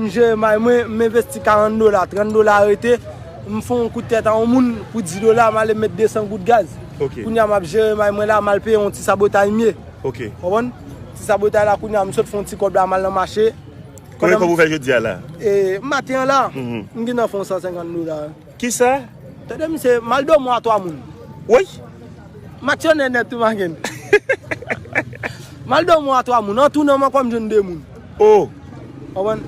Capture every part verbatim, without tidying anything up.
M jere may mwen, m envesti karant dola, trant dola rete, m fè yon kout tèt a yon moun pou dis dola, m ale met de san goud gaz. Ok. Kounye a m ap jere may mwen la, m al peye yon ti sabotay m ye. Ok. Konprann? Ti sabotay la, kounye a m sot fè yon ti kòb la, m al nan mache. Konbyen kòb ou fè jodi a la? E, maten an la, m gentan fè yon san senkant dola. Kisa? Tande misye, m al dòmi a twa moun. Woy! M aksyonè nèt tou, Maken. M al dòmi a twa moun. An tounen m ankò m jwenn de moun. Oh! Konprann?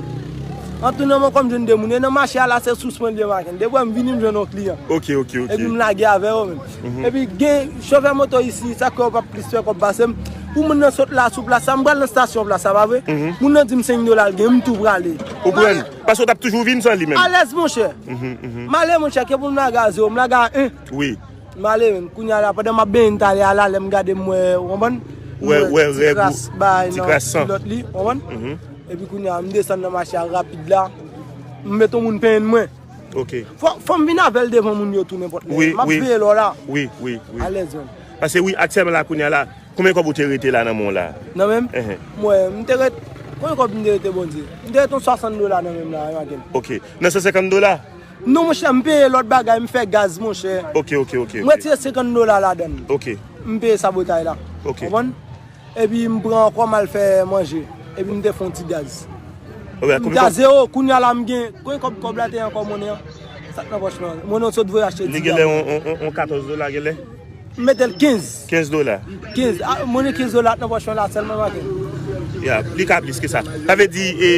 An tounen m ankò m jwenn de moun. E nan mache a la, se sous mwen l ye, Maken. Depi m vini, m jwenn yon kliyan. Ok, ok, ok. Epi m lage avè yo menm. Epi gen chofè moto isi, sa k fè yo p ap plis fè kòb pase m. Pou moun nan sot la sou plas la, m pral nan stasyon plas la, pa vre? Moun nan di m senk dola l gen, m tou prale. Ou pran? Paske w t ap toujou vin san li menm. Alèz, monchè. M ale, monchè, ke pou m lage a zewo, m lage a en. Wi. M ale, menm. Kounye a la, pandan m ap benyen talè a la, lè m gade, m wè, ou konprann? M wè, wè ti règ ou, kras bay ti nan kras san kilòt li, ou konprann? Epi kounye a, m desann nan mache a rapid la, m met yon moun penyen mwen. Ok. Fò, fò m vin avè l devan moun yo tou nenpòt lè. Wi, m ap veye lò la. Wi, wi, wi. Alèz, menm. Paske wi, aktyèlman la, kounye a la, konbyen kòb ou te rete la nan men w la? Nan men m? Enhen. Mwen, m te ret, konbyen kòb m te rete, Bondye? M te rete yon swasant dola nan men m la, Maken. Ok. Nan san senkant dola? Non, monchè, m peye lòt bagay, m fè gaz, monchè. Ok, ok, ok, ok. M retire senkant dola ladan l. Ok. M peye sabotay la. Ok. Konprann? Epi m pran ankò, m al fè manje. Epi m te fè yon ti gaz. Ok, m konbyen kòb? Gaze yo, kounye a la m gen, konbyen kòb, kòb la te ye ankò, monnen an? Sa k nan pòch mwen an? Monnen an sot voye achte ti gaz. Li genlè yon, yon, yon, yon katòz dola, genlè? M mete l kenz. Kenz dola. Kenz. Ah, monnen kenz dola nan pòch mwen la sèlman, Maken. Ya, li ka plis ke sa. Sa vle di, e,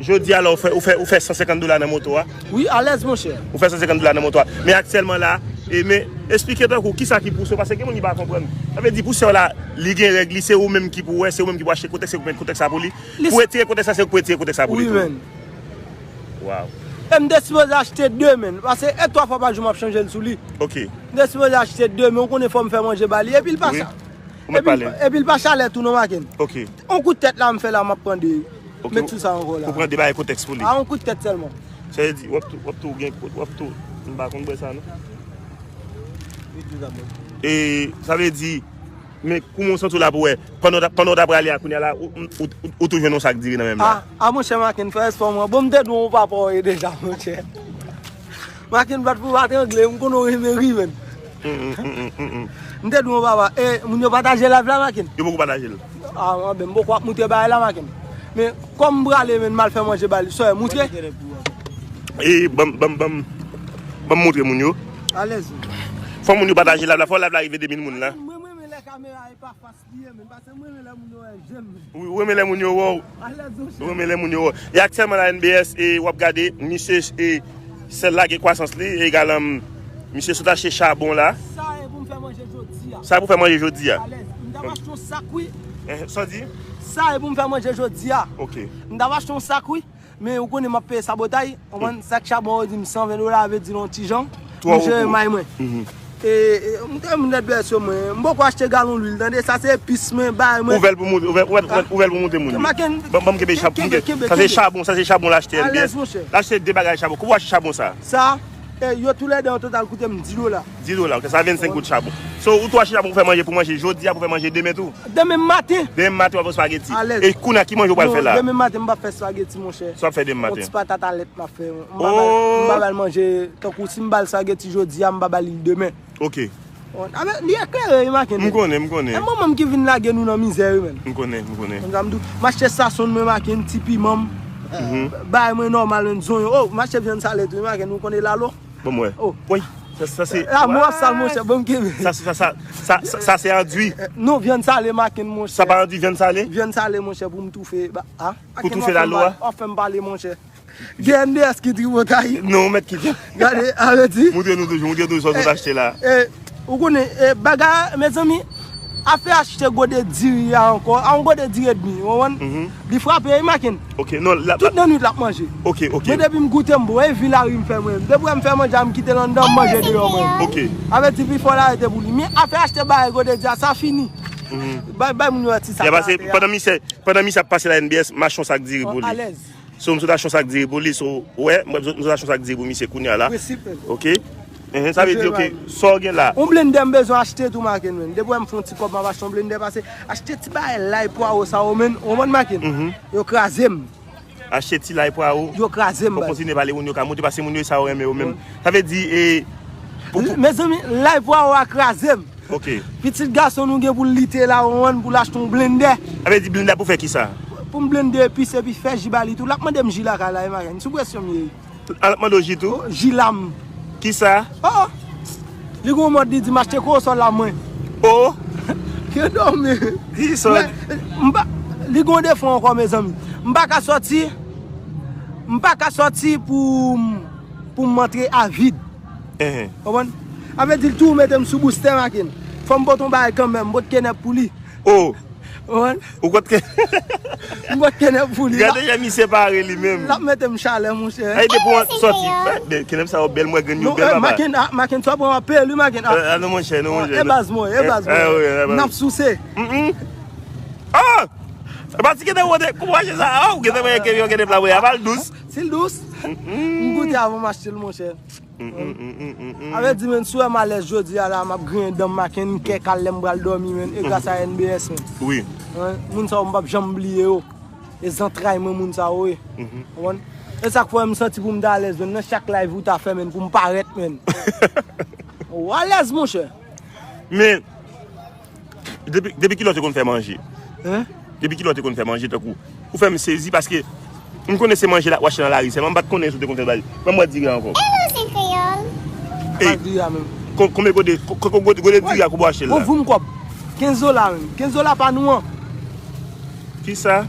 jodi a la, ou fè, ou fè, ou fè san senkant dola nan moto a? Wi, alèz, monchè. Ou fè san senkant dola nan moto a. Men aktyèlman la, e, men, eksplike tankou kisa ki pouse w, paske gen moun ki pa konprann. Sa vle di, pouse w la, li gen règ li, se ou menm ki pou wè, se ou menm ki pou achte kotèks, se ou pou met kotèks la pou li. Pou retire kotèks la, se ou ki pou retire kotèks la pou li tou. Wi, men. Wow. E m te sipoze achte de, men. Paske e twa fwa pa jou m ap chanje l sou li. Ok. M te sipoze achte de, men ou konnen fò m fè manje ba li. Epi l pa cha-, epi l, epi l pa chalè tou non, Maken. Ok. On kout tèt la m fè la, m ap pran de. Ok. Met sou sa ankò la. Ou pran de bagay kotèks pou li. A, on kout tèt sèlman. Sa vle di, w ap tou, w ap tou gen, w ap tou, m pa konn bwè sa, non. E, sa vle di, men kouman w santi w la pou wè, pandan w t ap, pandan w t ap prale a kounye a la, ou, ou, ou, ou tou jwenn yon sak diri nan men m la? A, a, monchè Maken, fè espò mwen. Bon, m te di w ou pa pa w ye deja, monchè. Maken, bat pou pa trangle, m konnen w renmen ri, menn. M te di w, papa, e, moun yo pataje live la, Maken? Yo poko pataje l. A, anben, m poko ap moutre bagay la, Maken. Men, kòm m prale, menn, m al fè manje ba li, sè, moutre. E, ban m, ban m, ban m, ban m moutre moun yo. Alèz. Fò moun yo pataje live la, fò live la rive de mil moun la. Mwen, mwen, mwen, lè kamera e pa fas li ye, menn, paske mwen, mwen, lè moun yo wè je m. Wi, ou renmen lè moun yo wè w. Alèz, monchè. Ou renmen lè moun yo wè w. E aktyèlman la, N B S, e w ap gade, misye, e, sèl la gen kwasans li, e egal, um, misye sot achte chabon la. Sa e pou m fè manje jodi a. Sa pou fè manje jodi a. Alèz. M t ap achte yon sak, wi. Eh, sa w di? Sa e pou m fè manje jodi a. Ok. M t ap achte yon sak, wi. Men ou konnen m ap peye sabotay. Konprann? Sak chabon yo di m san ven dola, vle di l yon ti jan. M jere may mwen. E, e, m te, m nèt bèso mwen. M poko achte galon lwil, tande? Sa se epis mwen, bay mwen. Ouvè l pou moun, ouvè, ouvè, ouvè, ouvè l pou montre moun yo. Maken, ban, ban m kenbe chabon, kenbe, kenbe, sa se chabon, sa se chabon l achte N B S. Alèz, monchè. L achte de bagay chabon. Kòman w achte chabon sa? Sa, e, yo toulède an total koute m dis dola. Dis dola, ok, sa vennsenk goud chabon. So, ou tou achte chabon pou fè manje, pou manje jodi a, pou fè manje demen tou? Demen maten. Demen maten, w ap fè spageti. Alèz. E kounye a, ki manje w pral fè la? Non, demen maten, m p ap fè spageti, monchè. Sa w ap fè demen maten? Yon ti patat alèt m ap fè. M pa ba l, m pa ba l manje. Tankou si m ba l spageti jodi a, m pa ba li demen. Ok. Bon, a, men, li eklere, wi, Maken. M konnen, m konnen. E manman m ki vin lage nou nan mizè, wi, menn. M konnen, m konnen. Konn sa m di w, m achte sasonn mwen, Maken, ti piman m, bagay mwen nòmal, menn, zonyon. O, m achte vyann sale tou, wi, Maken, ou konnen lalo. Bon, mwen. O. Wi. Sa, sa se. Lamò ap sal, monchè, bon, m kenbe. Sa, sa, sa, sa, sa, sa se andui. Non, vyann sale, Maken, monchè. Sa pa andui, vyann sale? Vyann sale, monchè, pou m toufe, ba, a. Pou toufe lalo a? W ap fè m pale, monchè. Gen N B S ki tripotay. Non, ou mèt kite. Gade, arete. Montre nou toujou, montre nou sa w sot achte la. E, ou konnen, e, bagay, mezanmi, afè achte gode diri a ankò, a yon gode diri edmi, ou konprann? Li frape, wi, Maken. Ok, non, la, tout nan nwit l ap manje. Ok, ok. Men depi m goute, m bon, e vi lari m fè mwen. Depi m fè manje a, m kite l anndan, m manje deyò mwen. Ok. Avèti pi fò l arete pou li. Men afè achte bagay gode diri a, sa fini. Bay, bay moun yo wè ti sa. Pandan misye, pandan misye ap pase la N B S, m achte yon sak diri pou li. Alèz. So, m sot achte yon sak diri pou li, so, ou wè, m sot achte yon sak diri pou misye kounye a la. Prensip, menn. Ok. Enhen, sa vle di, ok, sa w gen la? Yon blendè m bezwen achte tou, Maken, menn. Depi w wè m fè yon ti kòb, m ap achte yon blendè, paske achte ti bagay lay, pwawo sa yo, menn, ou konprann, Maken? Yo kraze m. Achte ti lay pwawo. Yo kraze m, baz. Fò kontinye pale moun yo ka moute, paske moun yo sa yo renmen yo menm. Sa vle di, e, pou, pou... Mezanmi, lay pwawo a kraze m. Ok. Pitit gason nou gen pou l lite la, ou konprann, pou l achte yon blendè. Sa vle di blendè pou fè kisa? Pou m blende epis epi fè ji ba li tou. L ap mande m ji lakay la, e marenn. Sou presyon m ye. Al ap mande w ji tou? Ji la m. Kisa? Oh! Li gon mòd li di m achte kowosòl la mwen. Oh! Ke dòmi. Kisa? M pa, li gon defo ankò, mezanmi. M pa ka sòti, m pa ka sòti pou, pou m antre a vid. Enhen. Konprann? Sa vle di l tou mete m sou boustè, marenn. Fò m pote yon bagay kanmenm, m pot kenèp pou li. Oh! Ou pot ke... M pot kenèp pou li. Gade jan misye pare li menm. L ap mete m chalè, monchè. Ay, depi w sòti. Kenèp sa yo bèl, mwen grenn yo bèl, papa. Marenn, sa pran anpil, wi, marenn. Ah non, monchè, non, monchè. E baz mwen, e baz mwen. N ap souse. Ah! E pa ti kenèp ou te kou manje sa. Ah, ou gentan manje kenèp la, wi, a pa l dous. Si l dous, m goute avan m achte l, monchè. Avè di, menn, si w wè m alèz jodi a la, m ap griyen dan m, marenn, m kè kal lè m pral dòmi, menn, e gras a N B S, menn. Wi. Moun sa yo, m p ap janm bliye yo. E zantray mwen, moun sa yo ye. Konprann? E sa k fè m santi pou m ta alèz, menn, nan chak live ou ta fè, menn, pou m parèt, menn. Ou alèz, monchè. Men, Depi, depi kilè w te konn fè manje? Hein? Depi kilè w te konn fè manje tankou? Ou fè m sezi paske m konnen se manje la w achte nan lari sèlman, m pa t konnen si w te konn fè bagay. Ban m wè diri a ankò. Hello, Zen Kreyòl. Ey, konbyen gode, konbyen gode diri a kòb w achte l la? Bon, voum kòb. Kenz dola menm. Kenz dola pa nou an. Kisa?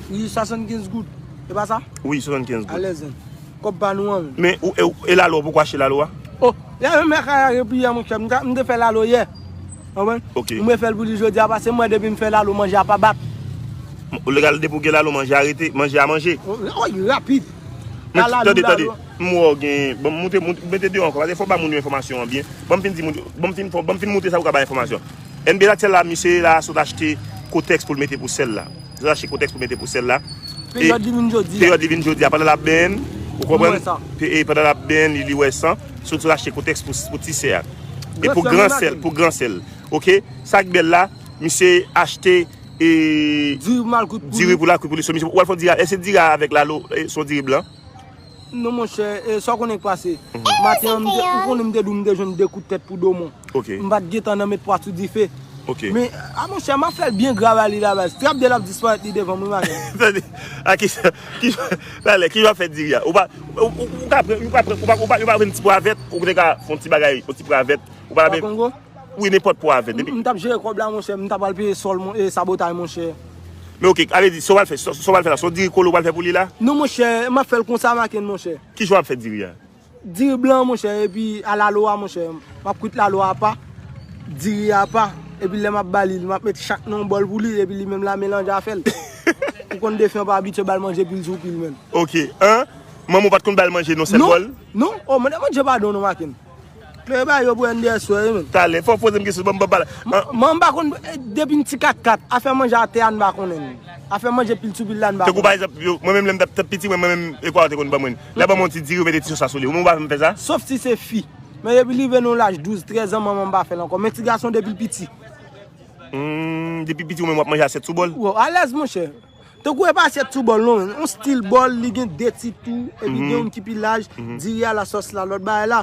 Wi, swasannkenz goud. E pa sa? Wi, swasannkenz goud. Alèz, zen. Kòb pa nou an. Men, ou, e, e lalo, ou poko achte lalo a? Oh, lè menm lè kay a gen piyè, monchè, m te fè lalo yè. Konprann? Ok. M refè l pou li jodi a, paske m wè depi m fè lalo, manje a pa bat. Legal, depi w gen lalo, manje a rete, manje a manje. Woy, rapid. Men tande, tande, m wè w gen, bon, moute, moute, mete deyò ankò, paske fò w ba moun yo enfòmasyon an byen. Ban m fin di moun, ban m fin, ban m fin moute sa pou w ka bay enfòmasyon. N B A atyèl la, misye la sot achte kotèks pou l mete pou sèl la. Sot achte kotèks pou mete pou sèl la. Peryòd li vin jodi a. Peryòd li vin jodi a. Pandan l ap benyen, ou konprann? Li wè san. Pe- e pandan l ap benyen, li, li wè san. Sot, sot achte kotèks pou, pou ti sè a. E pou gran sèl, pou gran sèl. Ok? Sa k bèl la, misye achte e diri pou l al kwit pou li. Diri pou l al kwit pou li. So, misye, w al fè diri a. Èske diri a avèk lalo, e, se yon diri blan? Non, monchè, e, sa w konnen k pase. Maten an, m te, ou konnen m te di w m te jwenn de kout tèt pou domon. Ok. M pa t gentan nan met pwa sou dife. Ok. Men, a, monchè, m ap fè l byen gra ba li la, baz. Trap de l ap disparèt li devan m, wi, maten. Tande, a ki, ki, talè, ki jan w ap fè diri a? Ou pa, ou, ou, ou ka pran, ou ka pran, ou pa, ou pa, ou pa pran ti pwa vèt, ou te ka fè yon ti bagay, yon ti pwa vèt, ou pa... Pwa Kongo? Wi, nenpòt pwa vèt. Depi... M, m t ap jere kòb la, monchè, m ta pral peye sòl, mon, e, sabotay, monchè. Men ok, ale di, sa w pral fè, sa, sa w pral fè la, se yon diri kole w pral fè pou li la? Non, monchè, m ap fè l konsa, maten, monchè. Ki jan w ap fè diri a? Diri blan, monchè, epi a lalo a, monchè. M ap kwit lalo a apa, diri a apa, epi lè m ap ba li, m ap met chak nan yon bòl pou li, epi li menm l a melanje afè l. Ou konn defen an pa abitye ba l manje pil sou pil, menn. Ok, an? Manman w pa t konn ba l manje nan yon sèl bòl? Non, non. Oh, mande Bondye padon non, maten. Klere ba yo pou N D S wè, wi, menn. Talè, fò w poze m kesyon, ban m, ban m pale. Mwen, mwen, m pa konn, e, depi m ti katkat, afè manje atè a, m pa konnen. Afè manje pil sou pil la, m pa konnen. Tankou, pa egzanp, yo, mwen menm, lè m t ap, t ap piti, mwen, mwen menm, e kwa yo te konn ban mwen? Lè ban mwen yon ti diri, yo mete ti sos la sou li. Ou menm, ou pa fè m fè sa? Sòf si se fi. Men depi li rive nan laj douz, trèz an, manman m pa fè l ankò. Men ti gason depi l piti. Hmm, depi piti, ou menm, w ap manje asyèt sou bòl? Wo, alèz, monchè. Tankou e pa asyèt sou bòl non, menn. On stil bòl, li gen de ti tou, epi gen youn ki pi laj, diri a, lasòs la, lòt bagay la.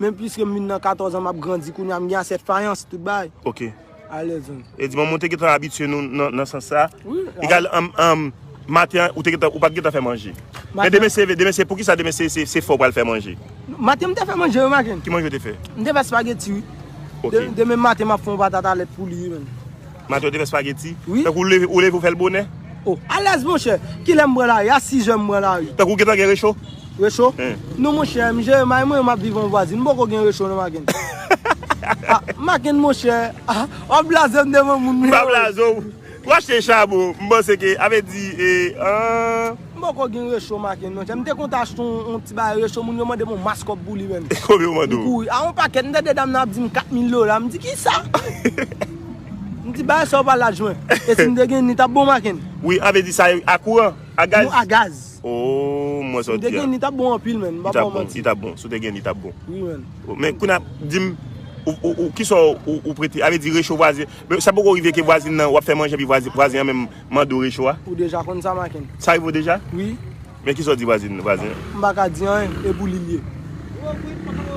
Men piske m vin nan katòz an, m ap grandi, kounye a m gen asyèt fayans, tout bagay. Ok. Alèz, menn. E di, manman w te gentan abitye nou nan, nan sans sa. Wi. Egal, anm, anm, maten an, ou te gentan, ou pa t gentan fè manje. Men demen se, demen se, poukisa demen se, se, se fè w pral fè manje? Maten m te fè manje, wi, maten. Ki manje w te fè? M te fè spageti, wi. Ok. De-, demen maten, m ap fè yon patat alèt pou li, wi, menn. Maten w te fè spageti? Wi. Tankou ou leve, ou leve ou fè l bonè? Oh, alèz, monchè. Kilè m pran lari? A sizè m pran lari. Tankou w gentan gen recho? Recho? Non, monchè, m jere may mwen, m ap viv an vwazin. M poko gen recho non, maten. Ah, maten, monchè. Ah, w ap blaze m devan moun. M pa blaze w. Ou achte chabon, m panse ke, avè di, e, an. M poko gen recho, maten, monchè. M te konn achte yon, yon ti bagay recho, moun yo mande m yon mas kòb pou li, menn. Konbyen yo mande w? M kouri. A, yon pakèt, m tande dam nan ap di m kat mil dola. M di, kisa? M di, bagay sa yo pa laj mwen. E si m te gen li, t ap bon, maten? Wi, avè di sa a kouran, a gaz? Non, a gaz. Oh, m wè sa w di a. Si m te gen li, t ap bon anpil, menn. M pa ba w manti. Li t ap bon, li t ap bon. Si w te gen li, li t ap bon. Wi, menn. Oh, men kounye a, di m, ou, ou, ou, kisa w, ou, ou prete? Avè di recho vwazen. Men sa poko rive ke vwazin nan, w ap fè manje epi vwazen, vwazen an menm mande w recho a? Ou deja konn sa, maten. Sa rive w deja? Wi. Men kisa w di vwazin, vwazen an? M pa ka di anyen, e pou li l ye.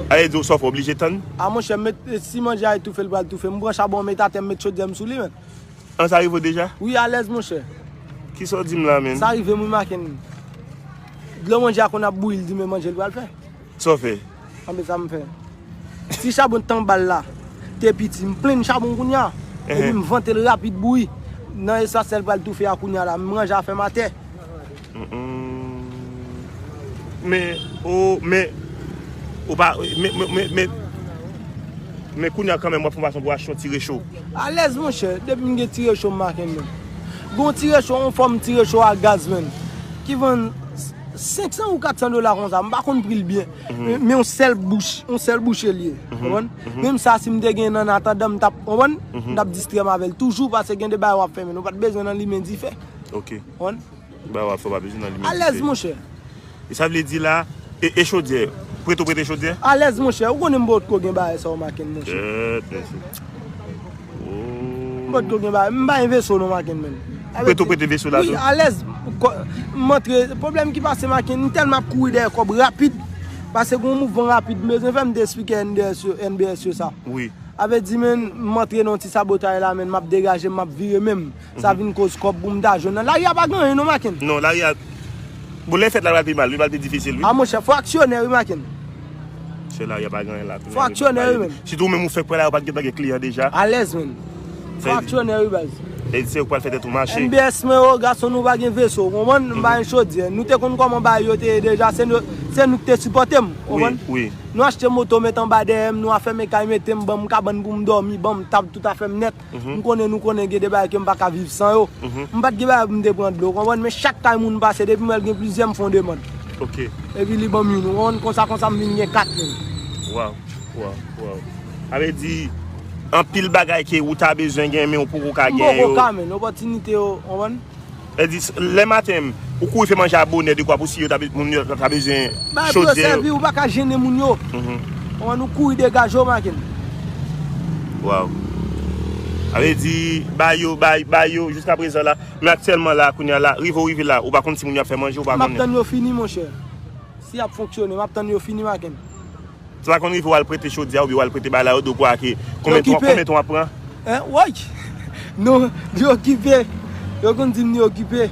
Ale di w sa w fè, oblije tann? A monchè, m met, si manje a etoufe, l pral toufe. M pran chabon, m met atè, m met chodyè m sou li, men. An, sa rive w deja? Wi, alèz, monchè. Kisa w di m la, menn? Sa rive m, wi, Maken. Dlo manje a konn ap bouyi, l di men manje l pral fè. Sa w fè? Anben, sa m fè. Ti chabon tan bal la te piti, m plenn chabon kounye a. Epi m vante l rapid bouyi. Nan espas sèl pral toufe a kounye a la, m ranje afè m atè. Mm-mm. Men, o, men, ou pa, men, men, men, men, men kounye a kanmenm, w ap fè yon fason pou w achte yon ti recho. Alèz, monchè, depi m gen ti recho m maken menm. Gon ti recho, yon fòm ti recho a gaz, menn, ki vann senk san ou kat san dola konsa, m pa konn pri l byen. Men, men yon sèl bouch, yon sèl bouche l ye. Konprann? Menm sa, si m te gen nan atandan, m t ap, konprann? M t ap distrè m avè l toujou, paske gen de bagay w ap fè, men nou pa t bezwen nan limen dife. Ok. Konprann? Bagay w ap fè, w pa bezwen nan limen dife. Alèz, monchè. E sa vle di la, e, e chodyè? Prete w prete chodyè? Alèz, monchè. Ou konnen m potko gen bagay sa yo, maken, monchè. Kèt, mesye. M potko gen bagay. M pa gen veso non, maken, menn. Prete w prete veso la tou? Wi, alèz. M antre, pwoblèm ki pase, maken, m tèlman ap kouri dèyè kòb rapid. Pase gon mouvman rapid m bezwen fè, m te esplike N B S yo, N B S yo sa. Wi. Avè di, menn, m antre nan yon ti sabotay la, menn, m ap degaje m, m ap vire menm. Sa vin koz kòb pou m ta jwenn nan. Lari a pa gen anyen non, maken. Non, lari a. Bon, lè fèt la, pral pi mal, wi, pral pi difisil, wi. A, monchè, fò aksyonè, wi, maken. Se lari a pa gen anyen la. Fò aksyonè, wi, menn. Sitou ou menm ou fèk pran la, ou pa t gentan gen kliyan deja. Alèz, menn. Fò aksyonè, wi, baz. E se ou k pral fè tèt ou mache. N B S mwen yo, gason, nou pa gen veso, konprann? M pa gen chodyè. Nou te konn kòman bagay yo te ye deja, se nou, se nou ki te sipòte m, konprann? Wi, wi. Nou achte moto, met anba dèyè m, nou afèmen kay, mete m, ban m kabann pou m dòmi, ban m tab, tout afè m nèt. M konnen nou konnen gen de bagay ke m pa ka viv san yo. M pa t gen bagay pou m te pran dlo, konprann? Men chak kay moun pase, depi m wè l gen plizyè, m fè yon demann. Ok. Epi li ban m youn, ou konprann? Konsa, konsa, m vin gen kat menm. Waw, waw, waw. Sa vle di, anpil bagay ke ou ta bezwen gen, men ou poko ka gen yo. M poko ka, men, opòtinite yo, konprann? Sa vle di, lè maten, ou kouri fè manje a bonè, dekwa pou si yo ta be-, moun yo ta bezwen chodyè. Bay pou yo sèvi, ou pa ka jennen moun yo. Konprann, ou kouri degaje w, maken. Waw. Sa vle di, bay yo, bay, bay yo, jiska prezan la. Men aktyèlman la, kounye a la, rive w rive la, ou pa konn si moun yo ap fè manje, ou pa konnen. M ap tann yo fini, monchè. Si y ap fonksyone, m ap tann yo fini, maken. Sa pa konn rive w al prete chodyè oubyen w al prete bagay la, yo di w kwa ke konbyen tan, konbyen tan w ap pran? Hein? Woy! Non, li okipe. Yo konn di m li okipe.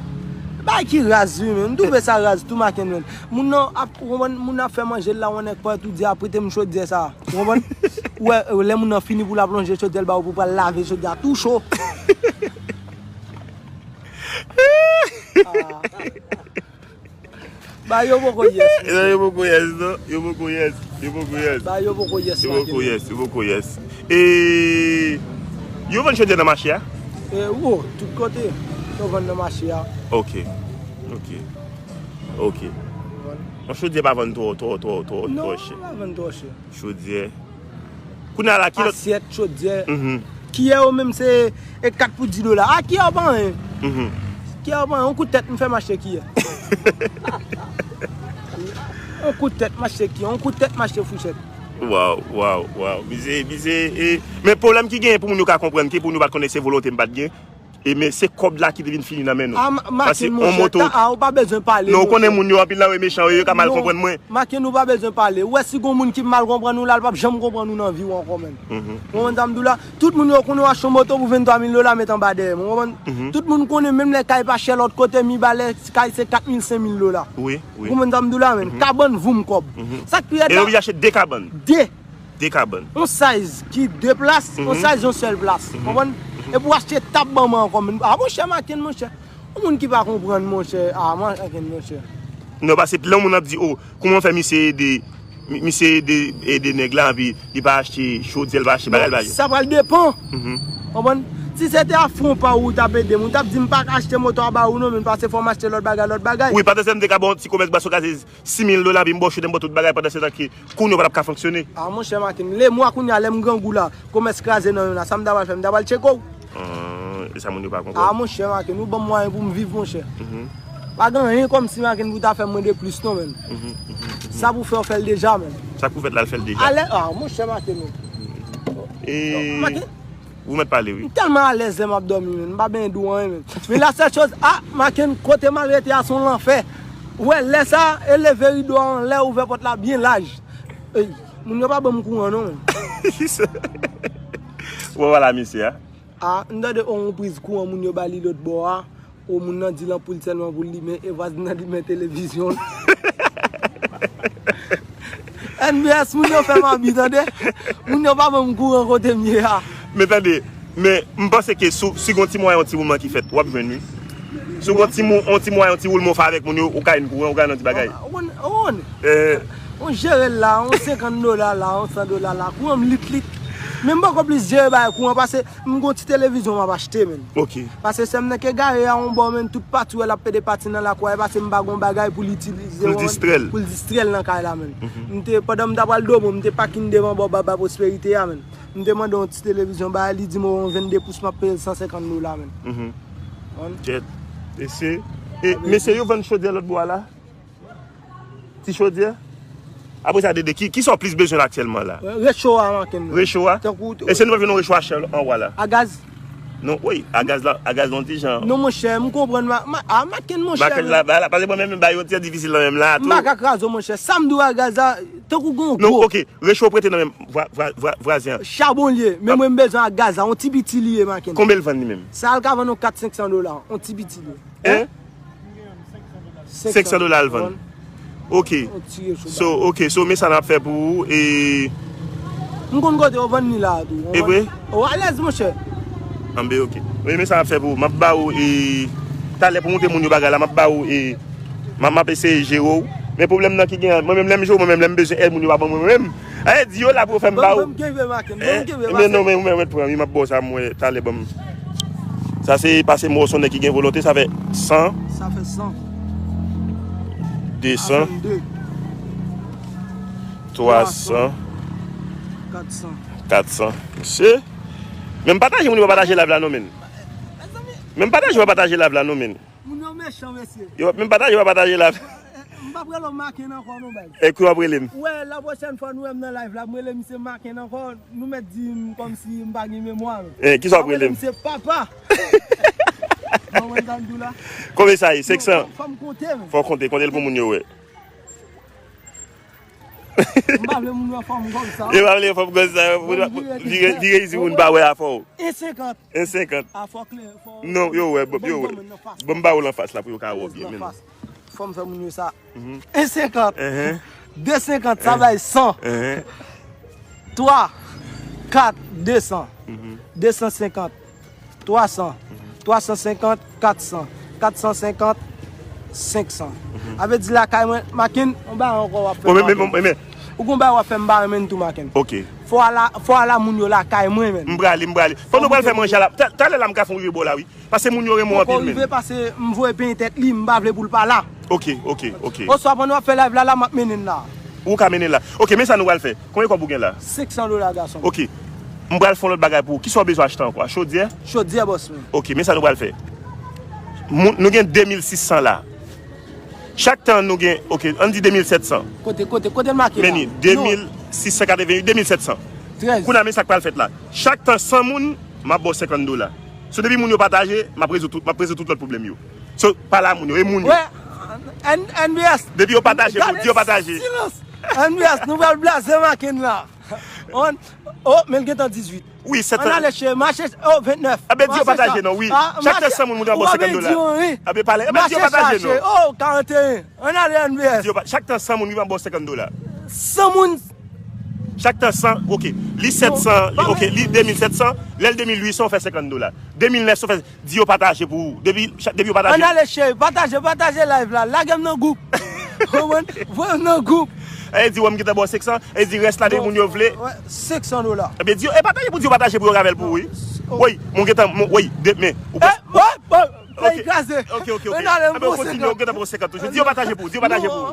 Bagay ki raz, wi, men. M twouve sa raz tou, maken, men. Moun nan ap, ou konprann, moun nan ap fè manje l la, yon nèg pa tou di a prete m chodyè sa. Ou konprann? Ou wè, lè moun nan fini pou l ap lonje chodyè l ba ou pou pral lave chodyè a tou cho. Ah. Ba yo poko yes, mesye. Yo poko yes, non. Yo poko yes. Yo poko yes. Ba yo poko yes, yo poko yes, yo poko yes. E yo vann chodyè nan mache a? E, wo, tout kote. Yo vann nan mache a. Ok. Ok. Ok. Yon chodyè pa vann twò, twò, twò, twò, twò chè. Non, pa vann twò chè. Chodyè. Kounye a la, ki lòt? Asyèt, chodyè. Kiyè yo menm se e kat pou dis dola. A, kiyè yo pa anyen. Kiyè yo pa anyen. Yon kout tèt m fè m achte kiyè. Yon kout tèt m achte kiyè. Yon kout tèt m achte fouchèt. Waw, waw, waw. Mizè, mizè, e, men pwoblèm ki genyen pou moun yo ka konprann ke pou nou pa t konnen se volonte m pa t gen. E men se kòb la ki te vin fini nan men nou. A, ma-, Maken, monchè, ta, a, ou pa bezwen pale, monchè. Non, ou konnen moun yo anpil nan yo mechan, yo, yo ka mal konprann mwen. Maken, ou pa bezwen pale. Ou wè si gon moun ki mal konprann ou la, l p ap janm konprann ou nan vi w ankò, menn. Ou konprann sa m di w la? Tout moun yo konnen w achte yon moto pou venntwa mil dola, met anba dèyè m, ou konprann? Tout moun konnen, menm lè kay pa chè lòt kote, Mibalè, kay se kat mil, senk mil dola. Wi, wi. Ou konprann sa m di w la, menn? Kabann voum kòb. Sa k pi rèd la. E yo oblije achte de kabann. De. De kabann. Yon size ki de plas, yon size yon sèl plas. Konprann? Epi w achte tab ban mwen ankò, men, a, monchè, Maken, monchè. Yon moun ki pa konprann, monchè. A, Maken, monchè. Non, paske lè yon moun ap di, o, kòman fè misye ede, mi-, misye ede, ede nèg la, epi li pa achte chodyè, li pa achte bagay, bagay. Sa pral depan. Konprann? Si se te a fon pa ou, ou t ap ede m, ou t ap di m pa ka achte moto a ba ou non, men paske fò m achte lòt bagay, lòt bagay. Wi, pandan se tan m te ka ba w yon ti komès bwason gaze, sis mil dola, epi m ba w chodyè, m ba w tout bagay pandan se tan ke kounye a w pa t ap ka fonksyone. A, monchè Maken, lemwa kounye a, lè m grangou la, komès kraze nan yo la, sa m ta pral fè, m ta pral tcheke w. Ah, e sa moun yo pa konprann. A, monchè Maken, ou ban m mwayen pou m viv, monchè. Pa gen anyen kòmsi Maken pou ta fè mwen de plis non, menn. Sa pou fè, w fè l deja, menn. Sa k pou fèt la, l fè l deja. Alè, a, monchè Maken, non. E Maken, ou mèt pale, wi. M tèlman alèz lè m ap dòmi, menn. M pa benyen dou anyen, menn. Men la sèl choz, a, Maken, kote m al rete a, se yon lanfè. Ou wè, lè sa, e leve rido a anlè, ouvè pòt la byen laj. Ey, moun yo pa ban m kouran non, men. Ou wè la, mesye a? A, m tande on priz kouran moun yo ba li lòt bò a. O moun nan di l anpoul sèlman pou l limen, e vwazin nan limen televizyon l. N B S, moun yo fè m abi, tande. Moun yo pa ban m kouran kote m ye a. Men tande, men m panse ke si, si gon ti mwayen, yon ti woulman ki fèt, w ap jwenn, wi. Si gon ti mou, yon ti mwayen, yon ti woulman w fè avèk moun yo, ou ka jwenn kouran, ou ka jwenn yon ti bagay. Ou konn, ou konn. Eh. On jere l la, on senkant dola la, on san dola la, kouran m lit lit. Men m poko plis jere bagay kouran, pase m gon ti televizyon m ap achte, men. Ok. Pase sè m nan k egare a, on bò, men, tout pati w wè l ap pede pati nan lakou a, e pase m pa gon bagay pou l itilize, pou l distrè l, pou l distrè l nan kay la, men. M te, pandan m ta pral dòmi, m te pakin devan bò Baba Prosperite a, men. M te mande yon ti televizyon ba li, di m yon vennde pous m ap peye l san senkant dola, men. Kèt. Mesye, e, mesye, yo vann chodyè lòt bò a la? Ti chodyè? Apre sa, Dede, ki, ki sa w plis bezwen aktyèlman la? Recho a manke m. Recho a? Tankou. Èske nou pa jwenn yon recho a chè anwa la? A gaz? Non, wi, a gaz la, a gaz la, yon ti jan. Non, monchè, m konprann. Ma, ma, a, maten, monchè. Maten la, ba la, pase mwen menm, ba yo ti difisil la menm la, tou. M pa ka kraze w, monchè. Sa m di w a gaz la, tankou gon gwo. Non, ok, recho prete nan menm vwa-, vwa-, vwa-, vwazen an. Chabon li ye, men mwen m bezwen a gaz la, yon ti piti li ye, maten. Konbyen l vann li menm? Sa al ka vann yon kat senk san dola, yon ti piti li ye. Hein? Senk san dola al vann. Ok. So, ok, so, men sa n ap fè pou ou, e. M konn kote yo vann li la a tou. E vre? O, alèz, monchè. Anben, ok. Wi, men sa n ap fè pou ou. M ap ba ou, e, talè pou montre moun yo bagay la, m ap ba ou, e, m ap, m ap eseye jere w. Men pwoblèm nan ki gen, mwen menm lè m jere w, mwen menm lè m bezwen èd moun yo pa ban mwen menm. Aye, di yo la pou yo fè m ba ou. Ban m kenbe, maten. Ban m kenbe, maten. Men non, men ou menm mèt pran, wi, m ap ba w sa, mwen, talè ban m. Sa se pase mòso nèg ki gen volonte, sa fè san. Sa fè san. De san. Twa san. Kat san. Kat san. Mesye. Men m pataje moun yo pa pataje live la non, men. Men m pataje yo pa pataje live la non, men. Moun yo mechan, mesye. Yo, men m pataje yo pa pataje live. M p ap rele w Maken ankò non, baz. E ki w ap rele m? Ou wè, la pwochèn fwa nou wè m nan live la, m rele misye Maken ankò, nou mèt di m kòmsi m pa gen memwa, men. Eh, ki sa w ap rele m? M ap rele misye papa. Bon, mwen tann tou la. Konbyen sa ye? Senk san? Fò m konte, men. Fò w konte, konte l pou moun yo wè. M pa vle moun wè fò m konsa. E pa vle fò m konsa. Vire, vire isit, moun pa wè afè w. E senkant. E senkant. A, fò klè, fò. Non, yo wè, yo wè. Bon, m ba ou l anfas la pou yo ka wè w byen, men. Fò m fè moun yo sa. En senkant. De senkant, sa bay san. Twa, kat, de san. De san senkant. Twa san. Twa san senkant, kat san. Kat san senkant, senk san. A vle di lakay mwen, Maken, on bagay ankò w ap fè. Ou gon bagay w ap fè m pa renmen tou, Maken. Ok. Fò ala, fò ala moun yo lakay mwen, men. M prale, m prale. Pandan w pral fè manje a la, ta-, talè la m ka fè yon rive bò la, wi. Pase moun yo renmen w anpil, men. Poko rive, pase m voye penyen tèt li, m pa vle pou l pa la. Ok, ok, ok. Oswa pandan w ap fè live la, la, m ap mennen l la. Ou ka mennen l la. Ok, men sa nou pral fè. Konbyen kòb ou gen la? Senk san dola, gason. Ok. M pral fè yon lòt bagay pou ou. Kisa w bezwen achte ankò? Chodyè? Chodyè, bòs mwen. Ok, men sa nou pral fè. Moun, nou gen de mil sis san la. Chak tan nou gen, ok, ann di de mil sèt san. Kote, kote, kote l make la? Men ni, de mil sis san katreven uit, de mil sèt san. Trèz. Kounye a, men sa k pral fèt la. Chak tan san moun, m ap ba w senkant dola. So, depi moun yo pataje, m ap rezoud tout, m ap rezoud tout lòt pwoblèm yo. So, pale a moun yo, e moun yo. Wè, N-, N B S. Depi yo pataje, pou di yo pataje. Silans. N B S, nou pral blaze Maken la. On, oh, men l gentan dizuit. Wi, sèt an. Ann ale cheri, mache, oh, ventnèf. Enben, di yo pataje non, wi. Chak tan san moun, moun yo ap ba w senkant dola. Enben, pale, enben, di yo pataje non. Oh, karanteyen. Ann ale N B S. Di yo pa-, chak tan san moun, yo ap ba w senkant dola. San moun. Chak tan san, ok. Li sèt san, ok, li de mil sèt san, lè l de mil uit san, ou fè senkant dola. De mil nèf san, ou fè, di yo pataje pou ou. Depi, chak, depi yo pataje. Ann ale cheri, pataje, pataje live la. Lage m nan gwoup. Konprann? Voye m nan gwoup. E di, wè m gentan ba w senk san, e di rès la, depi moun yo vle. Senk san dola. Enben, di yo, e pataje pou di yo pataje pou yo ka fè l pou ou, wi. Wi, moun gentan, moun, wi, de, men, ou pa. Peyi kraze. Ok, ok, ok. Ann ale, m ba w senkant. Kontinye, ou gentan ba w senkant toujou. Di yo pataje pou ou, di yo pataje pou ou.